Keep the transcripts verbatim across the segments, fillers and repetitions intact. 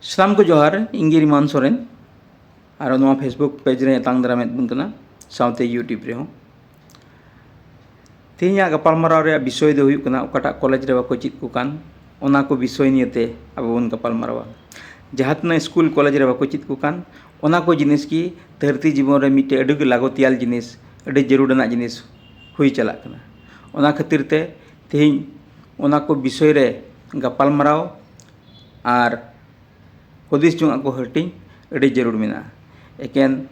ᱥᱟᱱᱟᱢ ᱠᱚ ᱡᱚᱦᱟᱨ, ᱤᱧ ᱜᱮ ᱨᱤᱢᱟᱱ ᱥᱚᱨᱮᱱ᱾ ᱟᱨ ᱱᱚᱣᱟ Facebook page ᱨᱮ ᱮᱛᱟᱝ ᱫᱟᱨᱟᱢᱮᱫ ᱵᱚᱱ ᱠᱟᱱᱟ, ᱥᱟᱶᱛᱮ YouTube ᱨᱮᱦᱚᱸ᱾ ᱛᱮᱦᱮᱧᱟᱜ ᱜᱟᱯᱟᱞᱢᱟᱨᱟᱣ ᱨᱮᱭᱟᱜ ᱵᱤᱥᱚᱭ ᱫᱚ ᱦᱩᱭᱩᱜ ᱠᱟᱱᱟ, ᱚᱠᱟᱴᱟᱜ ᱠᱚᱞᱮᱡᱽ ᱨᱮ ᱵᱟᱠᱚ ᱪᱮᱫ ᱠᱚ ᱠᱟᱱ, ᱚᱱᱟ ᱠᱚ ᱵᱤᱥᱚᱭ ᱱᱤᱭᱮᱛᱮ ᱟᱵᱚ ᱵᱚᱱ ᱜᱟᱯᱟᱞᱢᱟᱨᱟᱣᱟ᱾ ᱡᱟᱦᱟᱸ ᱛᱤᱱᱟᱹᱜ ᱥᱠᱩᱞ ᱠᱚᱞᱮᱡᱽ ᱨᱮ ᱵᱟᱠᱚ ᱪᱮᱫ ᱠᱚ ᱠᱟᱱ, ᱚᱱᱟ ᱠᱚ ᱡᱤᱱᱤᱥ ᱜᱮ ᱫᱷᱟᱹᱨᱛᱤ ᱡᱤᱵᱚᱱ ᱨᱮ ᱢᱤᱫᱴᱮᱡ ᱟᱹᱰᱤ ᱜᱮ ᱞᱟᱜᱚᱛᱤᱭᱟᱞ ᱡᱤᱱᱤᱥ, ᱟᱹᱰᱤ ᱡᱟᱹᱨᱩᱲ ᱟᱱᱟᱜ ᱡᱤᱱᱤᱥ ᱦᱩᱭ ᱪᱟᱞᱟᱜ ᱠᱟᱱᱟ᱾ ᱚᱱᱟ ᱠᱷᱟᱹᱛᱤᱨ ᱛᱮ ᱛᱮᱦᱮᱧ ᱚᱱᱟ ᱠᱚ ᱵᱤᱥᱚᱭ ᱨᱮ ᱜᱟᱯᱟᱞᱢᱟᱨᱟᱣ ᱟᱨ ᱦᱩᱫᱤᱥ ᱡᱚᱝ ᱟᱜ ᱠᱚ ᱦᱟᱹᱴᱤᱧ ᱟᱹᱰᱤ ᱡᱟᱹᱨᱩᱲ ᱢᱮᱱᱟᱜᱼᱟ᱾ ᱮᱠᱮᱱ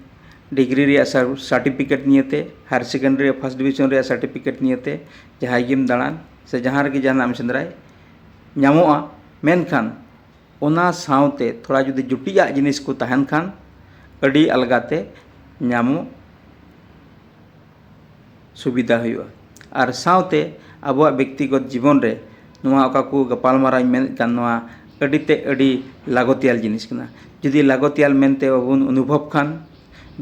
ᱰᱤᱜᱽᱨᱤ ᱨᱮᱭᱟᱜ ᱥᱟᱨ-, certificate ᱱᱤᱭᱮᱛᱮ, higher secondary ᱨᱮ first division ᱨᱮᱭᱟᱜ certificate ᱱᱤᱭᱮᱛᱮ ᱡᱟᱦᱟᱸᱭ ᱜᱮᱢ ᱫᱟᱬᱟᱱ ᱥᱮ ᱡᱟᱦᱟᱸ ᱨᱮᱜᱮ ᱡᱟᱦᱟᱱᱟᱜ ᱮᱢ ᱥᱮᱸᱫᱽᱨᱟᱭ, ᱧᱟᱢᱚᱜᱼᱟ᱾ ᱢᱮᱱᱠᱷᱟᱱ ᱚᱱᱟ ᱥᱟᱶᱛᱮ ᱛᱷᱚᱲᱟ ᱡᱩᱫᱤ ᱡᱩᱴᱤᱡᱟᱜ ᱡᱤᱱᱤᱥ ᱠᱚ ᱛᱟᱦᱮᱱ ᱠᱷᱟᱱ, ᱟᱹᱰᱤ ᱟᱞᱜᱟᱛᱮ ᱧᱟᱢᱚᱜ ᱥᱩᱵᱤᱫᱷᱟ ᱦᱩᱭᱩᱜᱼᱟ᱾ ᱟᱨ ᱥᱟᱶᱛᱮ ᱟᱵᱚᱣᱟᱜ ᱵᱮᱠᱛᱤᱜᱚᱛ ᱡᱤᱵᱚᱱ ᱨᱮ ᱱᱚᱣᱟ ᱚᱠᱟ ᱠᱚ ᱜᱟᱯᱟᱞᱢᱟᱨᱟᱣ ᱤᱧ ᱢᱮᱱᱮᱫ ᱠᱟᱱ, ᱱᱚᱣᱟ ᱟᱹᱰᱤ ᱛᱮ ᱟᱹᱰᱤ ᱞᱟᱜᱚᱛᱤᱭᱟᱞ ᱡᱤᱱᱤᱥ ᱠᱟᱱᱟ᱾ ᱡᱩᱫᱤ ᱞᱟᱜᱚᱛᱤᱭᱟᱞ ᱢᱮᱱᱛᱮ ᱵᱟᱵᱚᱱ ᱚᱱᱩᱵᱷᱚᱵ ᱠᱷᱟᱱ,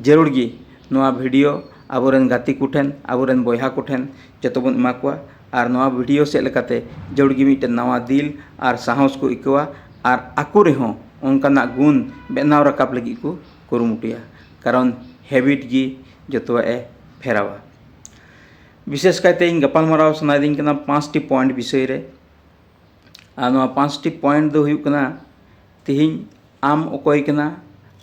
ᱡᱟᱹᱨᱩᱲ ᱜᱮ ᱱᱚᱣᱟ video ᱟᱵᱚᱨᱮᱱ ᱜᱟᱛᱮ ᱠᱚᱴᱷᱮᱱ, ᱟᱵᱚᱨᱮᱱ ᱵᱚᱭᱦᱟ ᱠᱚᱴᱷᱮᱱ ᱡᱚᱛᱚ ᱵᱚᱱ ᱮᱢᱟ ᱠᱚᱣᱟ᱾ ᱟᱨ ᱱᱚᱣᱟ video ᱥᱮᱫ ᱞᱮᱠᱟᱛᱮ ᱡᱟᱹᱨᱩᱲ ᱜᱮ ᱢᱤᱫᱴᱮᱱ ᱱᱟᱣᱟ ᱫᱤᱞ ᱟᱨ ᱥᱟᱦᱚᱥ ᱠᱚ ᱟᱹᱭᱠᱟᱹᱣᱟ, ᱟᱨ ᱟᱠᱚ ᱨᱮᱦᱚᱸ ᱚᱱᱠᱟᱱᱟᱜ ᱜᱩᱱ ᱵᱮᱱᱟᱣ ᱨᱟᱠᱟᱵ ᱞᱟᱹᱜᱤᱫ ᱠᱚ ᱠᱩᱨᱩᱢᱩᱴᱩᱭᱟ᱾ ᱠᱟᱨᱚᱱ habit ᱜᱮ ᱡᱚᱛᱚᱣᱟᱜ ᱮ ᱯᱷᱮᱨᱟᱣᱟ᱾ ᱵᱤᱥᱮᱥ ᱠᱟᱭᱛᱮ ᱤᱧ ᱜᱟᱯᱟᱞᱢᱟᱨᱟᱣ ᱥᱟᱱᱟᱭᱮᱫᱤᱧ ᱠᱟᱱᱟ ᱯᱟᱸᱪᱴᱤ point ᱵᱤᱥᱚᱭ ᱨᱮ᱾ ᱟᱨ ᱱᱚᱣᱟ ᱯᱟᱸᱪᱴᱤ point ᱫᱚ ᱦᱩᱭᱩᱜ ᱠᱟᱱᱟ, ᱛᱮᱦᱮᱧ ᱟᱢ ᱚᱠᱚᱭ ᱠᱟᱱᱟ,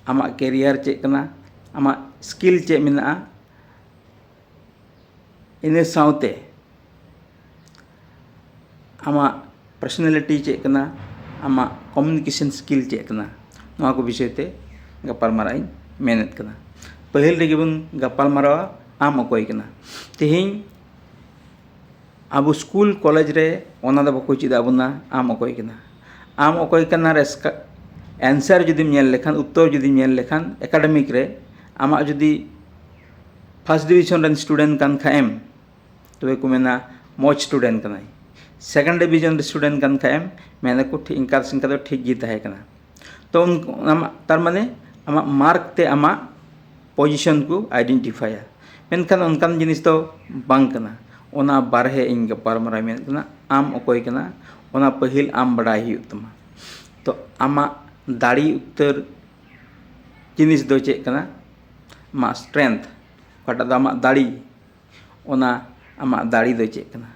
ᱟᱢᱟᱜ career ᱪᱮᱫ ᱠᱟᱱᱟ, ᱟᱢᱟᱜ skill ᱪᱮᱫ ᱢᱮᱱᱟᱜᱼᱟ, ᱤᱱᱟᱹ ᱥᱟᱶᱛᱮ ᱟᱢᱟᱜ personality ᱪᱮᱫ ᱠᱟᱱᱟ, ᱟᱢᱟᱜ communication skill ᱪᱮᱫ ᱠᱟᱱᱟ, ᱱᱚᱣᱟ ᱠᱚ ᱵᱤᱥᱚᱭ ᱛᱮ ᱜᱟᱯᱟᱞᱢᱟᱨᱟᱣ ᱤᱧ ᱢᱮᱱᱮᱫ ᱠᱟᱱᱟ᱾ ᱯᱟᱹᱦᱤᱞ ᱨᱮᱜᱮ ᱵᱚᱱ ᱜᱟᱯᱟᱞᱢᱟᱨᱟᱣᱟ, ᱟᱢ ᱚᱠᱚᱭ ᱠᱟᱱᱟ᱾ ᱛᱮᱦᱮᱧ ᱟᱵᱚ ᱥᱠᱩᱞ ᱠᱚᱞᱮᱡᱽ ᱨᱮ ᱚᱱᱟ ᱫᱚ ᱵᱟᱠᱚ ᱪᱮᱫ ᱟᱵᱚᱱᱟ, ᱟᱢ ᱚᱠᱚᱭ ᱠᱟᱱᱟ᱾ ᱟᱢ ᱚᱠᱚᱭ ᱠᱟᱱᱟ ᱨᱮ ᱥᱠᱟ-, answer ᱡᱩᱫᱤᱢ ᱧᱮᱞ ᱞᱮᱠᱷᱟᱱ, ᱩᱛᱛᱚᱨ ᱡᱩᱫᱤᱢ ᱧᱮᱞ ᱞᱮᱠᱷᱟᱱ, academic ᱨᱮ ᱟᱢᱟᱜ ᱡᱩᱫᱤ first division ᱨᱮᱱ student ᱠᱟᱱ ᱠᱷᱟᱡ ᱮᱢ, ᱛᱚᱵᱮ ᱠᱚ ᱢᱮᱱᱟ ᱢᱚᱡᱽ student ᱠᱟᱱᱟᱭ᱾ Second division ᱨᱮ student ᱠᱟᱱ ᱠᱷᱟᱡ ᱮᱢ, ᱢᱮᱱᱟᱠᱚ ᱴᱷᱤᱠ, ᱤᱱᱠᱟ ᱥᱤᱱᱠᱟ ᱫᱚ ᱴᱷᱤᱠ ᱜᱮ ᱛᱟᱦᱮᱸ ᱠᱟᱱᱟ᱾ ᱛᱚ ᱩᱱ-, ᱚᱱᱟ ᱢᱟ-, ᱛᱟᱨ ᱢᱟᱱᱮ ᱟᱢᱟᱜ mark ᱛᱮ ᱟᱢᱟᱜ position ᱠᱚ identifyᱟ᱾ ᱢᱮᱱᱠᱷᱟᱱ ᱚᱱᱠᱟᱱ ᱡᱤᱱᱤᱥ ᱫᱚ ᱵᱟᱝ ᱠᱟᱱᱟ᱾ ᱚᱱᱟ ᱵᱟᱨᱦᱮ ᱤᱧ ᱜᱟᱯᱟᱞᱢᱟᱨᱟᱣ ᱢᱮᱱᱮᱫ ᱠᱟᱱᱟ, ᱟᱢ ᱚᱠᱚᱭ ᱠᱟᱱᱟ, ᱚᱱᱟ ᱯᱟᱹᱦᱤᱞ ᱟᱢ ᱵᱟᱰᱟᱭ ᱦᱩᱭᱩᱜ ᱛᱟᱢᱟ᱾ ᱛᱚ ᱟᱢᱟᱜ ᱫᱟᱲᱮ ᱩᱛᱟᱹᱨ ᱡᱤᱱᱤᱥ ᱫᱚ ᱪᱮᱫ ᱠᱟᱱᱟ? ᱟᱢᱟᱜ strength, ᱚᱠᱟᱴᱟᱜ ᱫᱚ ᱟᱢᱟᱜ ᱫᱟᱲᱮ, ᱚᱱᱟ ᱟᱢᱟᱜ ᱫᱟᱲᱮ ᱫᱚ ᱪᱮᱫ ᱠᱟᱱᱟ?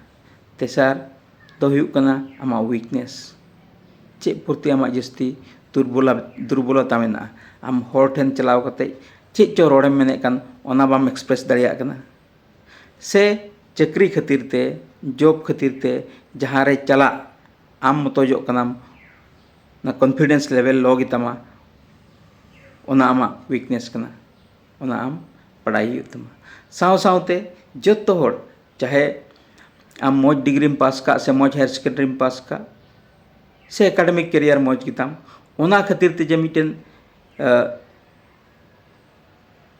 ᱛᱮᱥᱟᱨ ᱫᱚ ᱦᱩᱭᱩᱜ ᱠᱟᱱᱟ ᱟᱢᱟᱜ weakness, ᱪᱮᱫ ᱯᱨᱚᱛᱤ ᱟᱢᱟᱜ ᱡᱟᱹᱥᱛᱤ ᱫᱩᱨᱵᱚᱞᱟ ᱫᱩᱨᱵᱚᱞᱚᱛᱟ ᱢᱮᱱᱟᱜᱼᱟ? ᱟᱢ ᱦᱚᱲ ᱴᱷᱮᱱ ᱪᱟᱞᱟᱣ ᱠᱟᱛᱮ ᱪᱮᱫ ᱪᱚ ᱨᱚᱲᱮᱢ ᱢᱮᱱᱮᱫ ᱠᱟᱱ, ᱚᱱᱟ ᱵᱟᱢ express ᱫᱟᱲᱮᱭᱟᱜ ᱠᱟᱱᱟ, ᱥᱮ ᱪᱟᱹᱠᱨᱤ ᱠᱷᱟᱹᱛᱤᱨ ᱛᱮ, job ᱠᱷᱟᱹᱛᱤᱨ ᱛᱮ ᱡᱟᱦᱟᱸ ᱨᱮ ᱪᱟᱞᱟᱜ ᱟᱢ ᱢᱚᱛᱚᱡᱚᱜ ᱠᱟᱱᱟᱢ, ᱚᱱᱟ confidence level low ᱜᱮᱛᱟᱢᱟ, ᱚᱱᱟ ᱟᱢᱟᱜ weakness ᱠᱟᱱᱟ, ᱚᱱᱟ ᱟᱢ ᱵᱟᱰᱟᱭ ᱦᱩᱭᱩᱜ ᱛᱟᱢᱟ᱾ ᱥᱟᱶ ᱥᱟᱶᱛᱮ ᱡᱚᱛᱚ ᱦᱚᱲ, ᱪᱟᱦᱮ ᱟᱢ ᱢᱚᱡᱽ ᱰᱤᱜᱽᱨᱤᱢ ᱯᱟᱥ ᱠᱟᱜ ᱥᱮ ᱢᱚᱡᱽ higher secondary ᱮᱢ ᱯᱟᱥ ᱠᱟᱜ ᱥᱮ academic career ᱢᱚᱡᱽ ᱜᱮᱛᱟᱢ, ᱚᱱᱟ ᱠᱷᱟᱹᱛᱤᱨ ᱛᱮ ᱡᱮ ᱢᱤᱫᱴᱮᱱ, ᱟᱸ,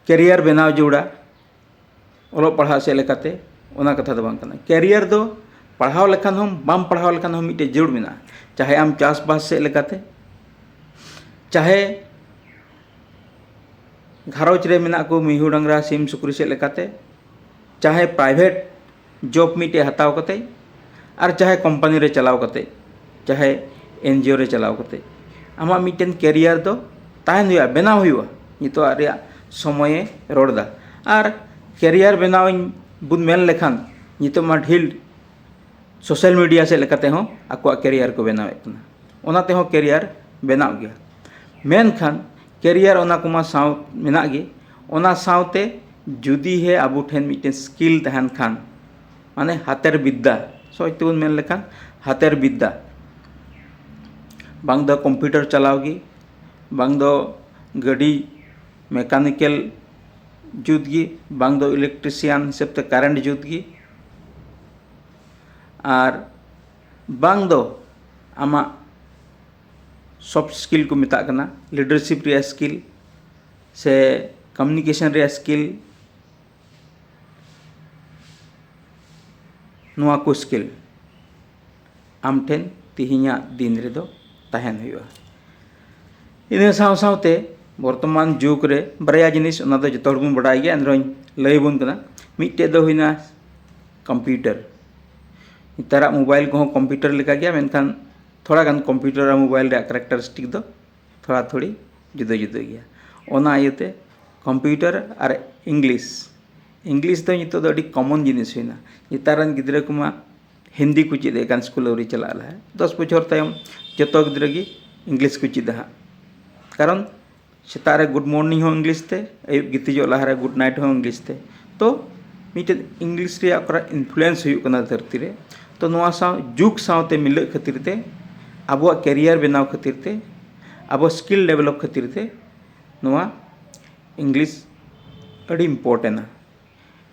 career ᱵᱮᱱᱟᱣ ᱡᱟᱹᱨᱩᱲᱟ ᱚᱞᱚᱜ ᱯᱟᱲᱦᱟᱜ ᱥᱮᱫ ᱞᱮᱠᱟᱛᱮ, ᱚᱱᱟ ᱠᱟᱛᱷᱟ ᱫᱚ ᱵᱟᱝ ᱠᱟᱱᱟ᱾ Career ᱫᱚ ᱯᱟᱲᱦᱟᱣ ᱞᱮᱠᱷᱟᱱ ᱦᱚᱸ, ᱵᱟᱢ ᱯᱟᱲᱦᱟᱣ ᱞᱮᱠᱷᱟᱱ ᱦᱚᱸ ᱢᱤᱫᱴᱮᱡ ᱡᱟᱹᱨᱩᱲ ᱢᱮᱱᱟᱜᱼᱟ, ᱪᱟᱦᱮ ᱟᱢ ᱪᱟᱥᱵᱟᱥ ᱥᱮᱫ ᱞᱮᱠᱟᱛᱮ, ᱪᱟᱦᱮ ᱜᱷᱟᱨᱚᱸᱡᱽ ᱨᱮ ᱢᱮᱱᱟᱜ ᱠᱚ ᱢᱤᱦᱩ ᱰᱟᱝᱨᱟ ᱥᱤᱢ ᱥᱩᱠᱨᱤ ᱥᱮᱫ ᱞᱮᱠᱟᱛᱮ, ᱪᱟᱦᱮ private job ᱢᱤᱫᱴᱮᱡ ᱦᱟᱛᱟᱣ ᱠᱟᱛᱮ, ᱟᱨ ᱪᱟᱦᱮ company ᱨᱮ ᱪᱟᱞᱟᱣ ᱠᱟᱛᱮ, ᱪᱟᱦᱮ NGO ᱨᱮ ᱪᱟᱞᱟᱣ ᱠᱟᱛᱮ, ᱟᱢᱟᱜ ᱢᱤᱫᱴᱮᱱ career ᱫᱚ ᱛᱟᱦᱮᱱ ᱦᱩᱭᱩᱜᱼᱟ, ᱵᱮᱱᱟᱣ ᱦᱩᱭᱩᱜᱼᱟ᱾ ᱱᱤᱛᱚᱜ ᱨᱮᱭᱟᱜ ᱥᱚᱢᱚᱭᱮ ᱨᱚᱲ ᱮᱫᱟ᱾ ᱟᱨ career ᱵᱮᱱᱟᱣ ᱤᱧ ᱵᱚᱱ ᱢᱮᱱ ᱞᱮᱠᱷᱟᱱ, ᱱᱤᱛᱚᱜ ᱢᱟ ᱰᱷᱮᱨ social media ᱥᱮᱫ ᱞᱮᱠᱟᱛᱮ ᱦᱚᱸ ᱟᱠᱚᱣᱟᱜ career ᱠᱚ ᱵᱮᱱᱟᱣᱮᱫ ᱠᱟᱱᱟ, ᱚᱱᱟ ᱛᱮᱦᱚᱸ career ᱵᱮᱱᱟᱜ ᱜᱮᱭᱟ᱾ ᱢᱮᱱᱠᱷᱟᱱ career ᱚᱱᱟ ᱠᱚᱢᱟ ᱥᱟᱶ ᱢᱮᱱᱟᱜ ᱜᱮ, ᱚᱱᱟ ᱥᱟᱶᱛᱮ ᱡᱩᱫᱤ ᱦᱮ ᱟᱵᱚ ᱴᱷᱮᱱ ᱢᱤᱫᱴᱮᱱ skill ᱛᱟᱦᱮᱱ ᱠᱷᱟᱱ, ᱢᱟᱱᱮ ᱦᱟᱛᱮᱨ ᱵᱤᱫᱽᱫᱟ, ᱥᱚᱦᱚᱡ ᱛᱮᱵᱚᱱ ᱢᱮᱱ ᱞᱮᱠᱷᱟᱱ ᱦᱟᱛᱮᱨ ᱵᱤᱫᱽᱫᱟ, ᱵᱟᱝ ᱫᱚ computer ᱪᱟᱞᱟᱣ ᱜᱮ, ᱵᱟᱝ ᱫᱚ ᱜᱟᱹᱰᱤ mechanical ᱡᱩᱛ ᱜᱮ, ᱵᱟᱝ ᱫᱚ electrician ᱦᱤᱥᱟᱹᱵ ᱛᱮ current ᱡᱩᱛ ᱜᱮ, ᱟᱨ ᱵᱟᱝ ᱫᱚ ᱟᱢᱟᱜ soft skill ᱠᱚ ᱢᱮᱛᱟᱜ ᱠᱟᱱᱟ, leadership ᱨᱮᱭᱟᱜ skill ᱥᱮ communication ᱨᱮᱭᱟᱜ skill, ᱱᱚᱣᱟ ᱠᱚ skill ᱟᱢ ᱴᱷᱮᱱ ᱛᱮᱦᱮᱧᱟᱜ ᱫᱤᱱ ᱨᱮᱫᱚ ᱛᱟᱦᱮᱱ ᱦᱩᱭᱩᱜᱼᱟ᱾ ᱤᱱᱟᱹ ᱥᱟᱶ ᱥᱟᱶᱛᱮ ᱵᱚᱨᱛᱚᱢᱟᱱ ᱡᱩᱜᱽ ᱨᱮ ᱵᱟᱨᱭᱟ ᱡᱤᱱᱤᱥ, ᱚᱱᱟ ᱫᱚ ᱡᱚᱛᱚ ᱦᱚᱲ ᱵᱚᱱ ᱵᱟᱰᱟᱭ ᱜᱮᱭᱟ, ᱮᱱ ᱨᱮᱦᱚᱸᱧ ᱞᱟᱹᱭ ᱟᱵᱚᱱ ᱠᱟᱱᱟ᱾ ᱢᱤᱫᱴᱮᱡ ᱫᱚ ᱦᱩᱭᱱᱟ computer᱾ ᱱᱮᱛᱟᱨᱟᱜ mobile ᱠᱚᱦᱚᱸ computer ᱞᱮᱠᱟ ᱜᱮᱭᱟ, ᱢᱮᱱᱠᱷᱟᱱ ᱛᱷᱚᱲᱟ ᱜᱟᱱ computer ᱟᱨ mobile ᱨᱮᱭᱟᱜ characteristic ᱫᱚ ᱛᱷᱚᱲᱟ ᱛᱷᱩᱲᱤ ᱡᱩᱫᱟᱹ ᱡᱩᱫᱟᱹ ᱜᱮᱭᱟ᱾ ᱚᱱᱟ ᱤᱭᱟᱹᱛᱮ ᱠᱚᱢᱯᱤᱭᱩᱴᱟᱨ ᱟᱨ ᱤᱝᱞᱤᱥ, ᱤᱝᱞᱤᱥ ᱫᱚ ᱱᱤᱛᱚᱜ ᱫᱚ ᱟᱹᱰᱤ ᱠᱚᱢᱚᱱ ᱡᱤᱱᱤᱥ ᱦᱩᱭᱱᱟ᱾ ᱱᱮᱛᱟᱨ ᱨᱮᱱ ᱜᱤᱫᱽᱨᱟᱹ ᱠᱚᱢᱟ ᱦᱤᱱᱫᱤ ᱠᱚ ᱪᱮᱫ ᱮᱫ ᱠᱟᱱ ᱥᱠᱩᱞ ᱟᱹᱣᱨᱤ ᱪᱟᱞᱟᱜ ᱞᱟᱦᱟ᱾ ᱫᱚᱥ ᱵᱚᱪᱷᱚᱨ ᱛᱟᱭᱚᱢ ᱡᱚᱛᱚ ᱜᱤᱫᱽᱨᱟᱹ ᱜᱮ ᱤᱝᱞᱤᱥ ᱠᱚ ᱪᱮᱫᱟ ᱦᱟᱸᱜ᱾ ᱠᱟᱨᱚᱱ ᱥᱮᱛᱟᱜ ᱨᱮ ᱜᱩᱰ ᱢᱚᱨᱱᱤᱝ ᱦᱚᱸ ᱤᱝᱞᱤᱥ ᱛᱮ, ᱟᱹᱭᱩᱵ ᱜᱤᱛᱤᱡᱚᱜ ᱞᱟᱦᱟᱨᱮ ᱜᱩᱰ ᱱᱟᱭᱤᱴ ᱦᱚᱸ ᱤᱝᱞᱤᱥ ᱛᱮ᱾ ᱛᱚ ᱢᱤᱫᱴᱮᱱ ᱤᱝᱞᱤᱥ ᱨᱮᱭᱟᱜ ᱚᱠᱟᱨᱮ ᱤᱱᱯᱷᱞᱩᱭᱮᱱᱥ ᱦᱩᱭᱩᱜ ᱠᱟᱱᱟ ᱫᱷᱟᱹᱨᱛᱤ ᱨᱮ, ᱛᱚ ᱱᱚᱣᱟ ᱥᱟᱶ ᱡᱩᱜᱽ ᱥᱟᱶᱛᱮ ᱢᱤᱞᱟᱹᱜ ᱠᱷᱟᱹᱛᱤᱨ ᱛᱮ, ᱟᱵᱚᱣᱟᱜ ᱠᱮᱨᱤᱭᱟᱨ ᱵᱮᱱᱟᱣ ᱠᱷᱟᱹᱛᱤᱨ ᱛᱮ, ᱟᱵᱚ ᱥᱠᱤᱞ ᱰᱮᱵᱷᱞᱚᱯ ᱠᱷᱟᱹᱛᱤᱨ ᱛᱮ ᱱᱚᱣᱟ ᱤᱝᱞᱤᱥ ᱟᱹᱰᱤ ᱤᱢᱯᱚᱨᱴᱮᱱᱴᱼᱟ᱾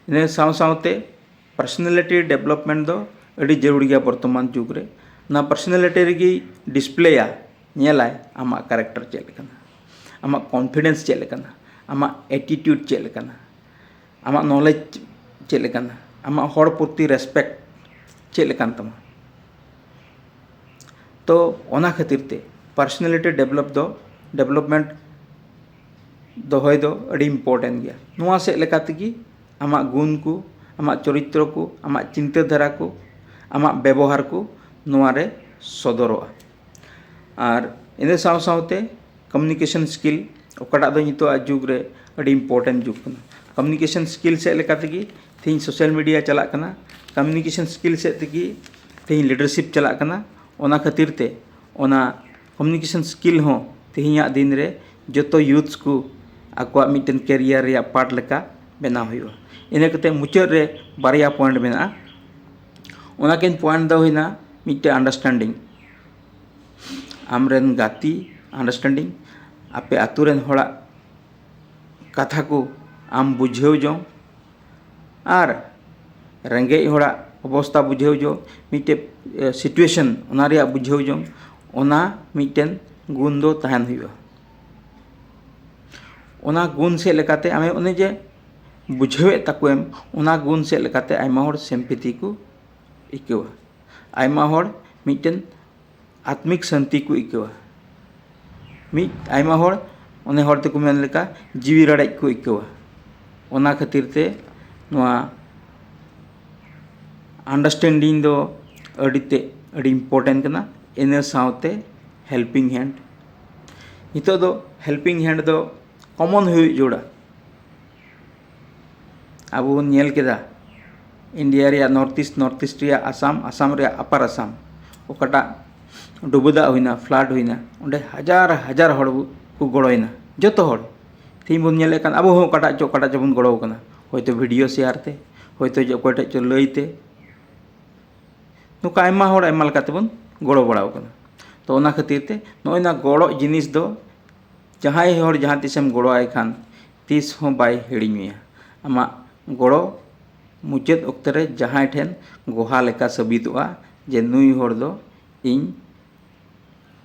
ᱤᱱᱟᱹ ᱥᱟᱶ ᱥᱟᱶᱛᱮ ᱯᱟᱨᱥᱚᱱᱟᱞᱤᱴᱤ ᱰᱮᱵᱷᱞᱚᱯᱢᱮᱱᱴ ᱫᱚ ᱟᱹᱰᱤ ᱡᱟᱹᱨᱩᱲ ᱜᱮᱭᱟ ᱵᱚᱨᱛᱚᱢᱟᱱ ᱡᱩᱜᱽ ᱨᱮ᱾ ᱚᱱᱟ ᱯᱟᱨᱥᱚᱱᱟᱞᱤᱴᱤ ᱨᱮᱜᱮ ᱰᱤᱥᱯᱞᱮᱭᱟ, ᱧᱮᱞᱟᱭ ᱟᱢᱟᱜ ᱠᱮᱨᱮᱠᱴᱟᱨ ᱪᱮᱫ ᱞᱮᱠᱟᱱᱟ, ᱟᱢᱟᱜ ᱠᱚᱱᱯᱷᱤᱰᱮᱱᱥ ᱪᱮᱫ ᱞᱮᱠᱟᱱᱟ, ᱟᱢᱟᱜ ᱮᱴᱤᱴᱤᱭᱩᱰ ᱪᱮᱫ ᱞᱮᱠᱟᱱᱟ, ᱟᱢᱟᱜ ᱱᱚᱞᱮᱡᱽ ᱪᱮᱫ ᱞᱮᱠᱟᱱᱟ, ᱟᱢᱟᱜ ᱦᱚᱲ ᱯᱨᱚᱛᱤ ᱨᱮᱥᱯᱮᱠᱴ ᱪᱮᱫ ᱞᱮᱠᱟᱱ ᱛᱟᱢᱟ᱾ ᱛᱚ ᱚᱱᱟ ᱠᱷᱟᱹᱛᱤᱨ ᱛᱮ ᱯᱟᱨᱥᱚᱱᱟᱞᱤᱴᱤ ᱰᱮᱵᱷᱞᱚᱯ ᱫᱚ, ᱰᱮᱵᱷᱞᱚᱯᱢᱮᱱᱴ ᱫᱚᱦᱚᱭ ᱫᱚ ᱟᱹᱰᱤ ᱤᱢᱯᱚᱨᱴᱮᱱᱴ ᱜᱮᱭᱟ᱾ ᱱᱚᱣᱟ ᱥᱮᱫ ᱞᱮᱠᱟ ᱛᱮᱜᱮ ᱟᱢᱟᱜ ᱜᱩᱱ ᱠᱚ, ᱟᱢᱟᱜ ᱪᱚᱨᱤᱛᱨᱚ ᱠᱚ, ᱟᱢᱟᱜ ᱪᱤᱱᱛᱟᱹ ᱫᱷᱟᱨᱟ ᱠᱚ, ᱟᱢᱟᱜ ᱵᱮᱵᱚᱦᱟᱨ ᱠᱚ ᱱᱚᱣᱟ ᱨᱮ ᱥᱚᱫᱚᱨᱚᱜᱼᱟ᱾ ᱟᱨ ᱤᱱᱟᱹ ᱥᱟᱶ ᱥᱟᱶᱛᱮ ᱠᱚᱢᱤᱭᱩᱱᱤᱠᱮᱥᱚᱱ ᱥᱠᱤᱞ, ᱚᱠᱟᱴᱟᱜ ᱫᱚ ᱱᱤᱛᱚᱜ ᱟᱜ ᱡᱩᱜᱽ ᱨᱮ ᱟᱹᱰᱤ ᱤᱢᱯᱚᱨᱴᱮᱱᱴ ᱡᱩᱜᱽ ᱠᱟᱱᱟ᱾ ᱠᱚᱢᱤᱭᱩᱱᱤᱠᱮᱥᱚᱱ ᱥᱠᱤᱞ ᱥᱮᱫ ᱞᱮᱠᱟ ᱛᱮᱜᱮ ᱛᱮᱦᱮᱧ ᱥᱳᱥᱟᱞ ᱢᱤᱰᱤᱭᱟ ᱪᱟᱞᱟᱜ ᱠᱟᱱᱟ, ᱠᱚᱢᱤᱭᱩᱱᱤᱠᱮᱥᱚᱱ ᱥᱠᱤᱞ ᱥᱮᱫ ᱛᱮᱜᱮ ᱛᱮᱦᱮᱧ ᱞᱤᱰᱟᱨᱥᱤᱯ ᱪᱟᱞᱟᱜ ᱠᱟᱱᱟ᱾ ᱚᱱᱟ ᱠᱷᱟᱹᱛᱤᱨ ᱛᱮ ᱚᱱᱟ ᱠᱚᱢᱤᱭᱩᱱᱤᱠᱮᱥᱚᱱ ᱥᱠᱤᱞ ᱦᱚᱸ ᱛᱮᱦᱮᱧᱟᱜ ᱫᱤᱱ ᱨᱮ ᱡᱚᱛᱚ ᱭᱩᱛᱷᱥ ᱠᱚ ᱟᱠᱚᱣᱟᱜ ᱢᱤᱫᱴᱮᱱ ᱠᱮᱨᱤᱭᱟᱨ ᱨᱮᱭᱟᱜ ᱯᱟᱨᱴ ᱞᱮᱠᱟ ᱵᱮᱱᱟᱣ ᱦᱩᱭᱩᱜᱼᱟ᱾ ᱤᱱᱟᱹ ᱠᱟᱛᱮ ᱢᱩᱪᱟᱹᱫ ᱨᱮ ᱵᱟᱨᱭᱟ ᱯᱚᱭᱮᱱᱴ ᱢᱮᱱᱟᱜᱼᱟ᱾ ᱚᱱᱟ ᱠᱤᱱ ᱯᱚᱭᱮᱱᱴ ᱫᱚ ᱦᱩᱭᱱᱟ ᱢᱤᱫᱴᱮᱱ ᱟᱱᱰᱟᱨᱥᱴᱮᱱᱰᱤᱝ, ᱟᱢᱨᱮᱱ ᱜᱟᱛᱮ ᱟᱱᱰᱟᱨᱥᱴᱮᱱᱰᱤᱝ, ᱟᱯᱮ ᱟᱛᱳ ᱨᱮᱱ ᱦᱚᱲᱟᱜ ᱠᱟᱛᱷᱟ ᱠᱚ ᱟᱢ ᱵᱩᱡᱷᱟᱹᱣ ᱡᱚᱝ, ᱟᱨ ᱨᱮᱸᱜᱮᱡ ᱦᱚᱲᱟᱜ ᱚᱵᱚᱥᱛᱟ ᱵᱩᱡᱷᱟᱹᱣ ᱡᱚᱝ, ᱢᱤᱫᱴᱮᱡ ᱥᱤᱪᱩᱭᱮᱥᱚᱱ ᱚᱱᱟ ᱨᱮᱭᱟᱜ ᱵᱩᱡᱷᱟᱹᱣ ᱡᱚᱝ, ᱚᱱᱟ ᱢᱤᱫᱴᱮᱱ ᱜᱩᱱ ᱫᱚ ᱛᱟᱦᱮᱱ ᱦᱩᱭᱩᱜᱼᱟ᱾ ᱚᱱᱟ ᱜᱩᱱ ᱥᱮᱫ ᱞᱮᱠᱟᱛᱮ ᱟᱢᱮ ᱚᱱᱮ ᱡᱮ ᱵᱩᱡᱷᱟᱹᱣᱮᱫ ᱛᱟᱠᱚᱣᱮᱢ, ᱚᱱᱟ ᱜᱩᱱ ᱥᱮᱫ ᱞᱮᱠᱟᱛᱮ ᱟᱭᱢᱟ ᱦᱚᱲ ᱥᱤᱢᱯᱮᱛᱷᱤ ᱠᱚ ᱟᱹᱭᱠᱟᱹᱣᱟ, ᱟᱭᱢᱟ ᱦᱚᱲ ᱢᱤᱫᱴᱮᱱ ᱟᱛᱢᱤᱠ ᱥᱟᱱᱛᱤ ᱠᱚ ᱟᱹᱭᱠᱟᱹᱣᱟ᱾ ᱢᱤᱫ ᱟᱭᱢᱟ ᱦᱚᱲ, ᱚᱱᱮ ᱦᱚᱲ ᱛᱮᱠᱚ ᱢᱮᱱ ᱞᱮᱠᱟ, ᱡᱤᱣᱤ ᱨᱟᱲᱮᱡ ᱠᱚ ᱟᱹᱭᱠᱟᱹᱣᱟ᱾ ᱚᱱᱟ ᱠᱷᱟᱹᱛᱤᱨ ᱛᱮ ᱱᱚᱣᱟ ᱟᱱᱰᱟᱨᱥᱴᱮᱱᱰᱤᱝ ᱫᱚ ᱟᱹᱰᱤ ᱛᱮ ᱟᱹᱰᱤ ᱤᱢᱯᱚᱨᱴᱮᱱᱴ ᱠᱟᱱᱟ᱾ ᱤᱱᱟᱹ ᱥᱟᱶᱛᱮ ᱦᱮᱞᱯᱤᱝ ᱦᱮᱱᱰ, ᱱᱤᱛᱚᱜ ᱫᱚ helping hand ᱫᱚ common ᱦᱩᱭᱩᱜ ᱡᱟᱹᱨᱩᱲᱟ᱾ ᱟᱵᱚ ᱵᱚᱱ ᱧᱮᱞ ᱠᱮᱫᱟ, ᱤᱱᱰᱤᱭᱟ ᱨᱮᱭᱟᱜ ᱱᱚᱨᱛᱷ ᱤᱥᱴ, ᱱᱚᱨᱛᱷ ᱤᱥᱴ ᱨᱮᱭᱟᱜ ᱟᱥᱟᱢ, ᱟᱥᱟᱢ ᱨᱮᱭᱟᱜ ᱟᱯᱟᱨ ᱟᱥᱟᱢ, ᱚᱠᱟᱴᱟᱜ ᱰᱩᱵᱟᱹ ᱫᱟᱜ ᱦᱩᱭᱱᱟ, flood ᱦᱩᱭᱱᱟ, ᱚᱸᱰᱮ ᱦᱟᱡᱟᱨ ᱦᱟᱡᱟᱨ ᱦᱚᱲ ᱠᱚ ᱜᱚᱲᱚᱭᱮᱱᱟ, ᱡᱚᱛᱚ ᱦᱚᱲ᱾ ᱛᱮᱦᱮᱧ ᱵᱚᱱ ᱧᱮᱞᱮᱫ ᱠᱟᱱ, ᱟᱵᱚ ᱦᱚᱸ ᱚᱠᱟᱴᱟᱜ ᱪᱚ, ᱚᱠᱟᱴᱟᱜ ᱪᱚ ᱵᱚᱱ ᱜᱚᱲᱚ ᱠᱟᱱᱟ, ᱦᱚᱭᱛᱳ video share ᱛᱮ, ᱦᱚᱭᱛᱳ ᱡᱮ ᱚᱠᱚᱭ ᱴᱷᱮᱡ ᱪᱚ ᱞᱟᱹᱭ ᱛᱮ, ᱱᱚᱝᱠᱟ ᱟᱭᱢᱟ ᱦᱚᱲ ᱟᱭᱢᱟ ᱞᱮᱠᱟ ᱛᱮᱵᱚᱱ ᱜᱚᱲᱚ ᱵᱟᱲᱟᱣ ᱠᱟᱱᱟ᱾ ᱛᱚ, ᱚᱱᱟ ᱠᱷᱟᱹᱛᱤᱨ ᱛᱮ ᱱᱚᱜᱼᱚᱭ ᱱᱚᱣᱟ ᱜᱚᱲᱚ ᱡᱤᱱᱤᱥ ᱫᱚ ᱡᱟᱦᱟᱸᱭ ᱦᱚᱲ ᱡᱟᱦᱟᱸ ᱛᱤᱥᱮᱢ ᱜᱚᱲᱚᱣᱟᱭ ᱠᱷᱟᱱ, ᱛᱤᱥ ᱦᱚᱸ ᱵᱟᱭ ᱦᱤᱲᱤᱧ ᱢᱮᱭᱟ᱾ ᱟᱢᱟᱜ ᱜᱚᱲᱚ ᱢᱩᱪᱟᱹᱫ ᱚᱠᱛᱮ ᱨᱮ ᱡᱟᱦᱟᱸᱭ ᱴᱷᱮᱱ ᱜᱚᱦᱟ ᱞᱮᱠᱟ ᱥᱟᱹᱵᱤᱫᱚᱜᱼᱟ ᱡᱮ ᱱᱩᱭ ᱦᱚᱲ ᱫᱚ ᱤᱧ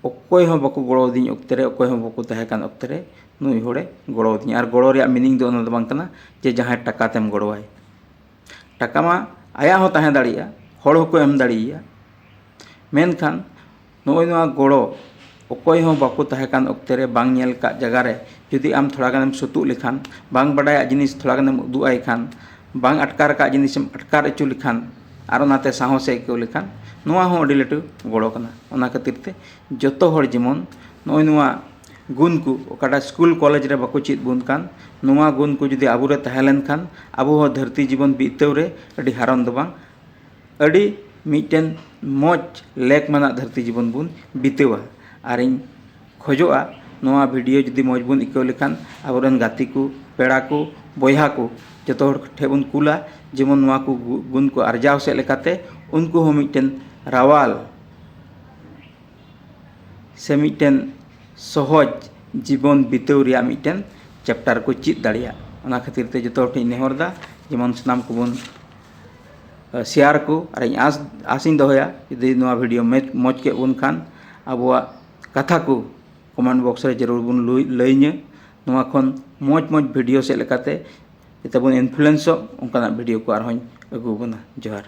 ᱚᱠᱚᱭ ᱦᱚᱸ ᱵᱟᱠᱚ ᱜᱚᱲᱚ ᱟᱹᱫᱤᱧ ᱚᱠᱛᱮ ᱨᱮ, ᱚᱠᱚᱭ ᱦᱚᱸ ᱵᱟᱠᱚ ᱛᱟᱦᱮᱸ ᱠᱟᱱ ᱚᱠᱛᱮ ᱨᱮ ᱱᱩᱭ ᱦᱚᱲᱮ ᱜᱚᱲᱚ ᱟᱹᱫᱤᱧᱟ᱾ ᱟᱨ ᱜᱚᱲᱚ ᱨᱮᱭᱟᱜ meaning ᱫᱚ ᱚᱱᱟ ᱫᱚ ᱵᱟᱝ ᱠᱟᱱᱟ ᱡᱮ ᱡᱟᱦᱟᱸᱭ ᱴᱟᱠᱟ ᱛᱮᱢ ᱜᱚᱲᱚᱣᱟᱭ᱾ ᱴᱟᱠᱟ ᱢᱟ ᱟᱭᱟᱜ ᱦᱚᱸ ᱛᱟᱦᱮᱸ ᱫᱟᱲᱮᱭᱟᱜᱼᱟ, ᱦᱚᱲ ᱦᱚᱸᱠᱚ ᱮᱢ ᱫᱟᱲᱮᱭᱟᱭᱟ, ᱢᱮᱱᱠᱷᱟᱱ ᱱᱚᱜᱼᱚᱭ ᱱᱚᱣᱟ ᱜᱚᱲᱚ ᱚᱠᱚᱭ ᱦᱚᱸ ᱵᱟᱠᱚ ᱛᱟᱦᱮᱸ ᱠᱟᱱ ᱚᱠᱛᱮ ᱨᱮ, ᱵᱟᱝ ᱧᱮᱞ ᱠᱟᱜ ᱡᱟᱭᱜᱟ ᱨᱮ ᱡᱩᱫᱤ ᱟᱢ ᱛᱷᱚᱲᱟ ᱜᱟᱱᱮᱢ ᱥᱩᱛᱩᱜ ᱞᱮᱠᱷᱟᱱ, ᱵᱟᱝ ᱵᱟᱰᱟᱭᱟᱜ ᱡᱤᱱᱤᱥ ᱛᱷᱚᱲᱟ ᱜᱟᱱᱮᱢ ᱩᱫᱩᱜ ᱟᱭ ᱠᱷᱟᱱ, ᱵᱟᱝ ᱟᱴᱠᱟᱨ ᱟᱠᱟᱫ ᱡᱤᱱᱤᱥᱮᱢ ᱟᱴᱠᱟᱨ ᱦᱚᱪᱚ ᱞᱮᱠᱷᱟᱱ, ᱟᱨ ᱚᱱᱟᱛᱮ ᱥᱟᱦᱚᱥᱮ ᱟᱹᱭᱠᱟᱹᱣ ᱞᱮᱠᱷᱟᱱ, ᱱᱚᱣᱟ ᱦᱚᱸ ᱟᱹᱰᱤ ᱞᱟᱹᱴᱩ ᱜᱚᱲᱚ ᱠᱟᱱᱟ᱾ ᱚᱱᱟ ᱠᱷᱟᱹᱛᱤᱨ ᱛᱮ ᱡᱚᱛᱚ ᱦᱚᱲ ᱡᱮᱢᱚᱱ ᱱᱚᱜᱼᱚᱭ ᱱᱚᱣᱟ ᱜᱩᱱ ᱠᱚ, ᱚᱠᱟᱴᱟᱜ ᱥᱠᱩᱞ ᱠᱚᱞᱮᱡᱽ ᱨᱮ ᱵᱟᱠᱚ ᱪᱮᱫ ᱵᱚᱱ ᱠᱟᱱ, ᱱᱚᱣᱟ ᱜᱩᱱ ᱠᱚ ᱡᱩᱫᱤ ᱟᱵᱚᱨᱮ ᱛᱟᱦᱮᱸ ᱞᱮᱱᱠᱷᱟᱱ, ᱟᱵᱚ ᱦᱚᱸ ᱫᱷᱟᱹᱨᱛᱤ ᱡᱤᱵᱚᱱ ᱵᱤᱛᱟᱹᱣ ᱨᱮ ᱟᱹᱰᱤ ᱦᱟᱨᱚᱱ ᱫᱚ ᱵᱟᱝ, ᱟᱹᱰᱤ ᱢᱤᱫᱴᱮᱱ ᱢᱚᱡᱽ ᱞᱮᱠ ᱢᱟᱱᱟᱜ ᱫᱷᱟᱹᱨᱛᱤ ᱡᱤᱵᱚᱱ ᱵᱚᱱ ᱵᱤᱛᱟᱹᱣᱟ᱾ ᱟᱨᱤᱧ ᱠᱷᱚᱡᱚᱜᱼᱟ, ᱱᱚᱣᱟ video ᱡᱩᱫᱤ ᱢᱚᱡᱽ ᱵᱚᱱ ᱟᱹᱭᱠᱟᱹᱣ ᱞᱮᱠᱷᱟᱱ, ᱟᱵᱚᱨᱮᱱ ᱜᱟᱛᱮ ᱠᱚ, ᱯᱮᱲᱟ ᱠᱚ, ᱵᱚᱭᱦᱟ ᱠᱚ, ᱡᱚᱛᱚ ᱦᱚᱲ ᱴᱷᱮᱱ ᱵᱚᱱ ᱠᱩᱞᱟ, ᱡᱮᱢᱚᱱ ᱱᱚᱣᱟ ᱠᱚ ᱜᱩ-, ᱜᱩᱱ ᱠᱚ ᱟᱨᱡᱟᱣ ᱥᱮᱫ ᱞᱮᱠᱟᱛᱮ ᱩᱱᱠᱩ ᱦᱚᱸ ᱢᱤᱫᱴᱮᱱ ᱨᱟᱣᱟᱞ ᱥᱮ ᱢᱤᱫᱴᱮᱱ ᱥᱚᱦᱚᱡᱽ ᱡᱤᱵᱚᱱ ᱵᱤᱛᱟᱹᱣ ᱨᱮᱭᱟᱜ ᱢᱤᱫᱴᱮᱱ chapter ᱠᱚ ᱪᱮᱫ ᱫᱟᱲᱮᱭᱟᱜ᱾ ᱚᱱᱟ ᱠᱷᱟᱹᱛᱤᱨ ᱛᱮ ᱡᱚᱛᱚ ᱦᱚᱲ ᱴᱷᱮᱱ ᱤᱧ ᱱᱮᱦᱚᱨ ᱮᱫᱟ, ᱡᱮᱢᱚᱱ ᱥᱟᱱᱟᱢ ᱠᱚᱵᱚᱱ, ᱮ, share ᱠᱚ᱾ ᱟᱨ ᱤᱧ ᱟᱸᱥ, ᱟᱸᱥᱤᱧ ᱫᱚᱦᱚᱭᱟ, ᱡᱩᱫᱤ ᱱᱚᱣᱟ video ᱢᱮ-, ᱢᱚᱡᱽ ᱠᱮᱫ ᱵᱚᱱ ᱠᱷᱟᱱ, ᱟᱵᱚᱣᱟᱜ ᱠᱟᱛᱷᱟ ᱠᱚ comment box ᱨᱮ ᱡᱟᱹᱨᱩᱲ ᱵᱚᱱ ᱞᱩᱭ-, ᱞᱟᱹᱭᱟᱹᱧᱟᱹ᱾ ᱱᱚᱣᱟ ᱠᱷᱚᱱ ᱢᱚᱡᱽ ᱢᱚᱡᱽ video ᱥᱮᱫ ᱞᱮᱠᱟᱛᱮ ᱡᱟᱛᱮ ᱵᱚᱱ influenceᱚᱜ, ᱚᱱᱠᱟᱱᱟᱜ video ᱠᱚ ᱟᱨᱦᱚᱸᱧ ᱟᱹᱜᱩ ᱟᱵᱚᱱᱟ᱾ ᱡᱚᱦᱟᱨ᱾